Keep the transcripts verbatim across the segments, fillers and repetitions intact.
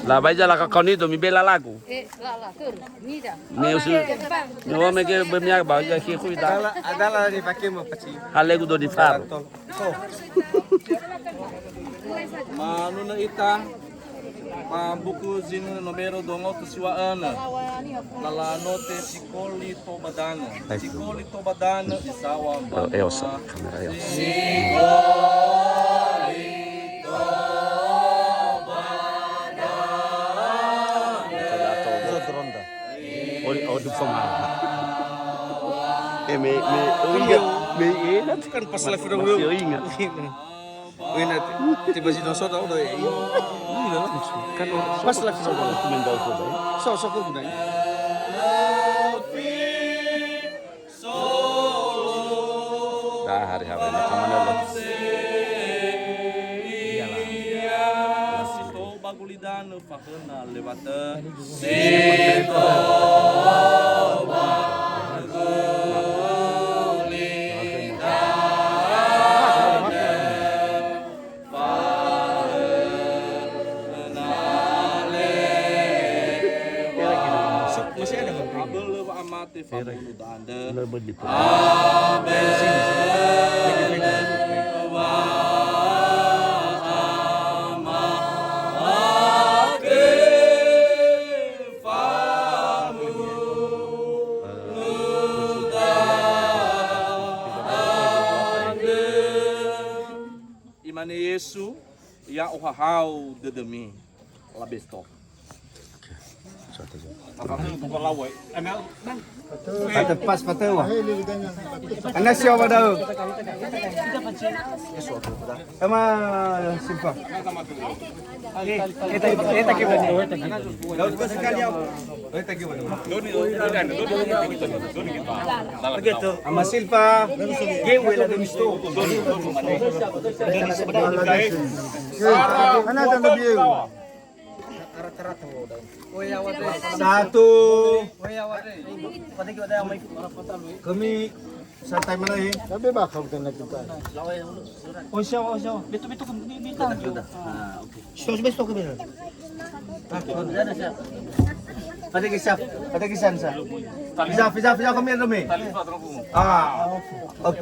Labai jala ka koni do mi bela lagu. Eh, la, la, tur. Nida. Ne usu. Ne wa mege be mi ba ya ki ku da. Adalah, adalah ni pakai mau peci. Halegu do di far. Manunö ita, ba mbuku zinunö nomero dua ngowutu siwa önö. Lalanote sikoli toba danö. Sikoli toba danö isawa. Oh, Elsa, kamera Elsa. Sikoli toba danö. Oli, oli, pemaham. Eh, me, me, oh, ingat, me, ingat. Kan pas live dong. Masih ingat. Wina, tiba si doso tau doi. Iya, langsung. Kan orang pas live so, so, so, so, so, so, so, so, so, so, Dah hari hari ini kemana lo? Iyalah. Toba gulidanö fahöna lewatö. Si toba gulidanö. Masih ada, Bang. Abölö wa'amate fabunu da'andrö. Abölö wa'amate fabunu da'andrö. Imane Yesu, "Ya'ohahau dödömi." Labesto. Pas, pas, pas. Ana siapa dah? Sama Silva. Ama Silva, gewe la demi sto. Satu. Kami santai mana, eh? Tapi bakal kena kita. Oh, siapa, oh, siapa? Betul, betul, betul. Stop, stop, stop, stop. Pada kisah, pada kisah, sa. Bisa, bisa, bisa, kami ada, mi. Ah, oke.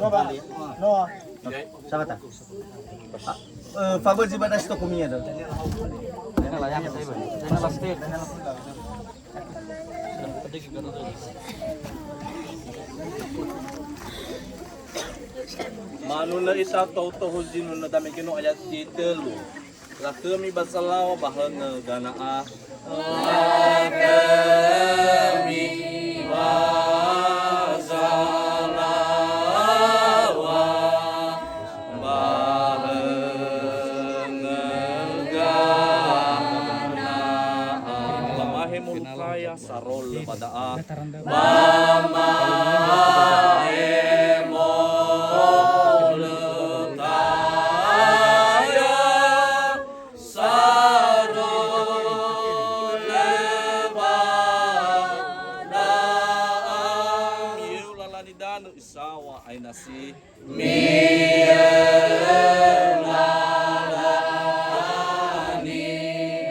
Sahabat. Eh, fabözi ba das toko mi ada. Manunö ita tou-tou zinunö dame geno ayat si tölu. Lakhömi ba salawa ba höngö gana'a. Lakhömi ba salawa ba höngö gana'a. Ba mahe molukaya sarolö ba da'a. Ba mahe molukaya sarolö ba da'a. Mieu lalani danö isawa ainasi. Mieu lalani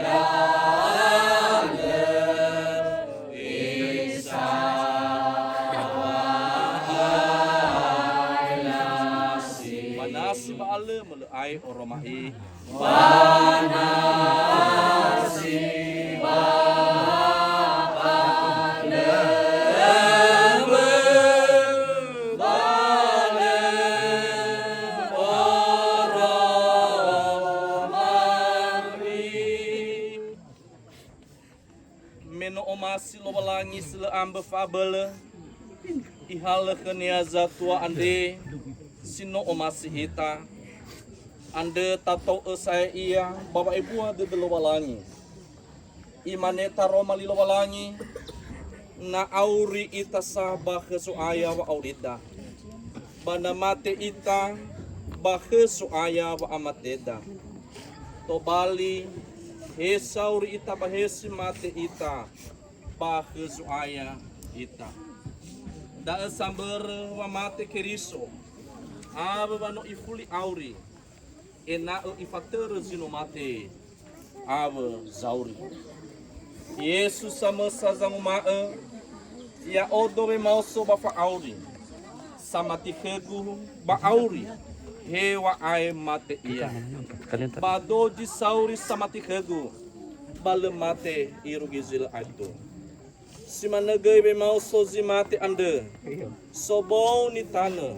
danö isawa ainasi. Ba nasi ba alö mölö ae oroma'i. Ba nasi ba alö mölö oroma'i. Me no omasi Lowalangi si lö ambö fa'abölö, Ihalö khö-Nia zatua andre si no omasi ita. Andrö tatou'ö sa'ae Ia ba wa'ebua dödö Lowalangi. Imane taroma li Lowalangi, "Na auri ita sa ba khö Zo'aya wa'aurida, ba na mate ita ba khö Zo'aya wa'amateda." Tobali, he sauri ita ba he si mate ita, ba khö Zo'aya ita. Da'ö sambörö wa mate Keriso, awö wa no ifuli auri, ena'ö ifatörö zi no mate awö zauri. Yesu samösa zanguma'ö, "Ya'odo wemaoso ba fa'auri. Samati khögu ba auri, hewa'ae mate ia. Ba dozi sauri samati khögu, ba lö mate irugi zi lö aetu." Si manö göi wemaoso zi mate andrö, sobou nitanö,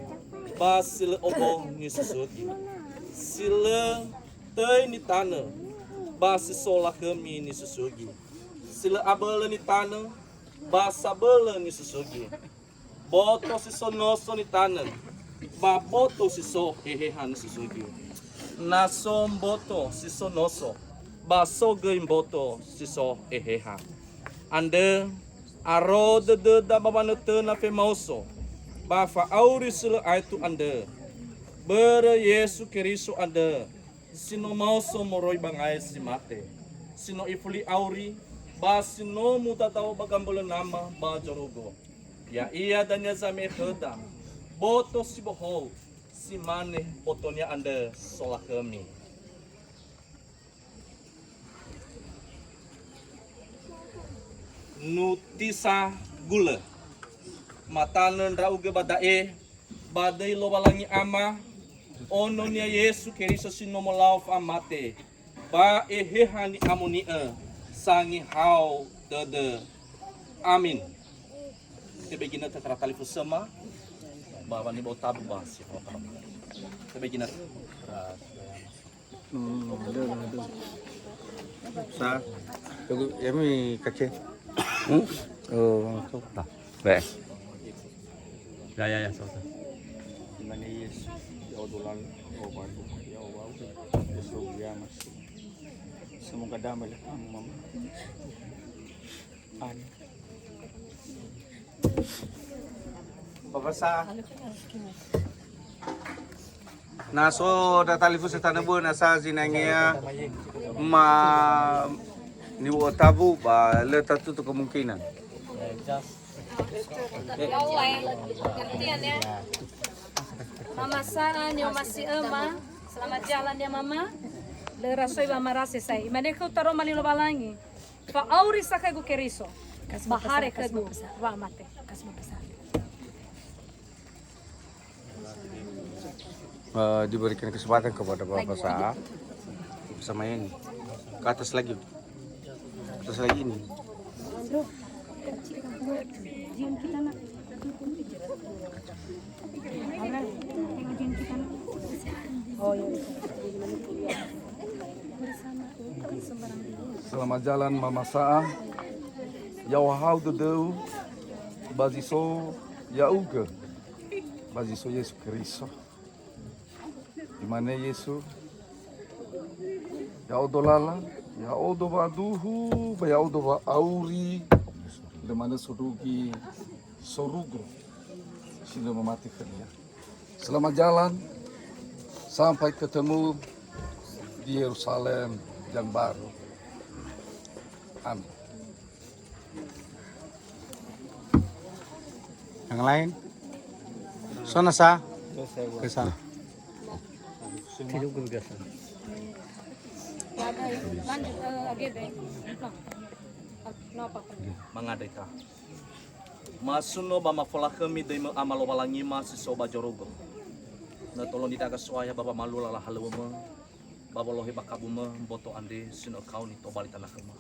ba si lö obou nisusugi. Si lö töi nitanö, ba si so lakhömi nisusugi. Si lö abölö nitanö, ba sabölö nisusugi. Boto si so noso nitanö, ba boto si so heheha nisusugi. Na so mboto si so noso, ba so göi mboto si so heheha. Andrö, aro dödöda ba wanötöna femaoso, ba fa'auri si lö aetu andrö. Börö Yesu Keriso andrö, si no maoso moroi ba ngae si mate, si no ifuli auri, ba si no mudadao ba gambölö Nama ba zorugo. Ya'ia dania zame'e khöda boto si bohou, si mane botonia andrö solakhömi. Nutisa gulö. Matanö ndra'ugö ba da'e, ba döi Lowalangi Ama, Ono-Nia Yesu Keriso si no molau fa'amate, ba Eheha Ni'amoni'ö, sangehao dödö. Amin. Tebe ginötö khöra talifusöma, ba wanibo tabu ba si. Tebe ginötö. Hmm, ada, ada. Sa, tunggu, ya, mi kace. Hmm? Oh, so. Nah, be. Ya, ya, ya, so, so. Imane Yesu, "Ya'odo lala, ya'odo badu, ya'odo badu, Yesu, ya, Masih. Semoga damai lah kamu, Mama." Amin. Babasa. Na so da talifusö tanö bö'ö, na sa zinangea ma niwu'ö tabu, ba lö tatutu kemungkinan. Ya Allah, eh. Gantian, ya. Mama Sa'a, ni'omasi'ö, Ma. Selamat jalan, ya, Mama. Lö rasoi wa marase sai. Imane khöu taroma li Lowalangi. Fa'auri sa khögu Keriso, ba hare khögu wa'amate. Eh, diberikan kesempatan kepada Bapak Sa bersama ini. Ke atas lagi. Ke atas lagi ini. Selamat jalan, Mama Sa'a. Ya'ohahau dödöu ba zi so ya'ugö, ba zi so Yesu Keriso. Imane Yesu, "Ya'odo lala, ya'odo wa'aduhu, ba ya'odo wa'auri, lö manö sorugi sorugo, si lö mamati khönia." Selamat jalan sampai ketemu di Yerusalem yang baru. Amin. Yang lain? So na sa? Ke sa? Lanjut, eh, agenda. No. No, apa? Mangandrö ita. Masuno ba mafolakhömi döimö Ama Lowalangima si so ba zorugo. Na tolo nidaga So'aya ba wamalua lala halöŵömö, ba wolohe ba kabumö mboto andre si no kaoni tobali tanö khöma.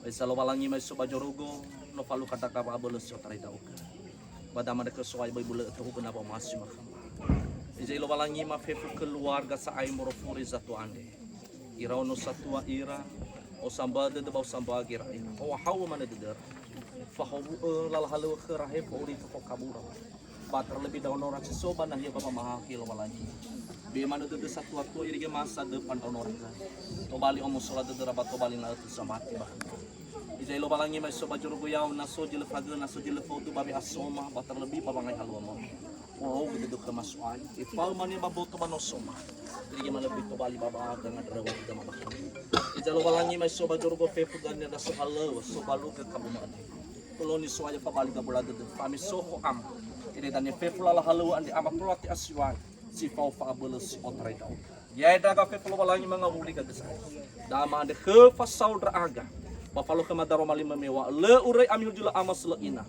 Eza Lowalangima si so ba zorugo, no falukha daga wa'abölö si otarai ndra'ugö. Ba damanö khö So'aya böi bulö'ö tohugö na wa'omasi makhöma. Eza Lowalangima fefu keluarga sa'ae morofuri zato andre. Iraono satua ira, osambua dödö ba osambua gera'era. Ohahau manö dödöra. Fahowu'ö lala halöŵö khöra he fa'ori fokabura. Ba terlebih ndraonora si so ba nahia ba wamahakhö Lowalangi. Be manö dödö satua-tua irege masa döfa ndraonora. Tobali omo sola dödöra ba tobali na'ö tu samati ba. Eza Lowalangima si so ba zorugo ya'o na so zi lö fagö, na so zi lö fodu ba we'asoma, ba terlebih ba wangai halöŵömö. Ohou dödö khöma So'aya. Efa'ö mane ba boto ba nosoma. Irege manö böi tobali ba ba aga ngandrö wa gama ba. Eza Lowalangima si so ba zorugo fefu gania da so halöŵö, so balugö kabumö andre. Toloni So'aya fabali gabula dödö, fami soho Ama. Ede dania fefu lala halöŵö andre Ama tolate asiwai, si fao fa'abölö si otarai ndra'o. Ya'e ndra'aga fefu Lowalangi mangawuli gagösa. Dama andre khö fasao ndra'aga, ba falö khöma daroma limö mewa'ö, lö uröi ami hulö zila ama si lö ina,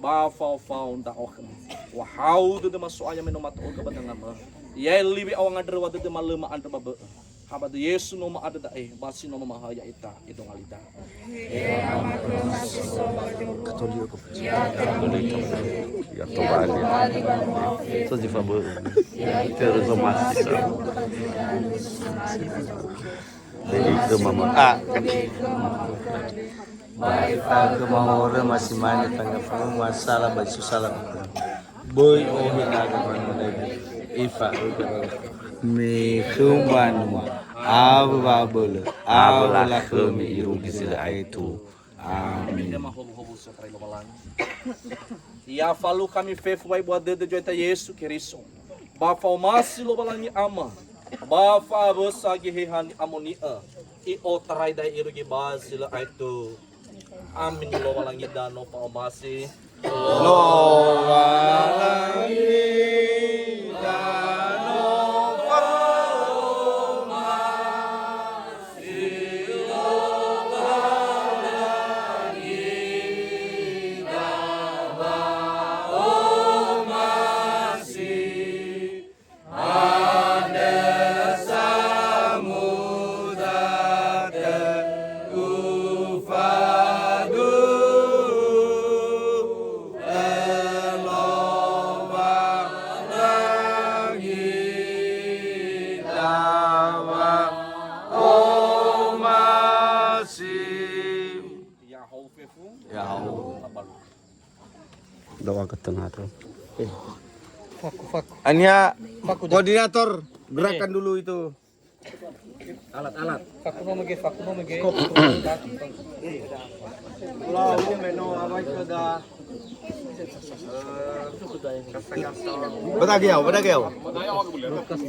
ba fao-fao ndra'o khömi. Wahau dödöma So'aya me no mato'ögö ba dangamö. Ya'e liwe awanga ndröwa dödöma lö ma'andrö ba bö'ö. Ha ba döi Yesu no ma'andrö da'e, ba si no mamahaö ya'ita, edonga lida. Katoliko. Ya, tobali. So zi fabö'ö. Terus masih. Jadi itu mama. Ah, kan. Ba efa'ö khöma horöma si mane tanö fa'öma sala ba zi so sala khöma. Böi ohe nagö manö, efa'ö khöma. Me khöu mbanua, awö wa'abölö, awö lakhömi irugi zi lö aetu. Amin. Ende ma howuhowu si otarai Lowalangi. Ya falukhami fefu wa'ebua dödö Zo'aya ya'ita Yesu Keriso. Ba fa'omasi Lowalangi Ama. Ba fa'awösa Geheha Ni'amoni'ö. I'otarai da'e irugi ba zi lö aetu. Amin. Lowalangi da no fa'omasi. Lowalangi da no fa'omasi. Ya'ahowu fefu. Ya'ahowu. Doa ke tengah tu. Faku, faku. Ania, faku, koordinator gerakan dulu itu. Alat-alat. Faku no mege, faku no mege. Faku no mege. Badageau, badageau.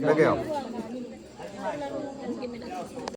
Badageau.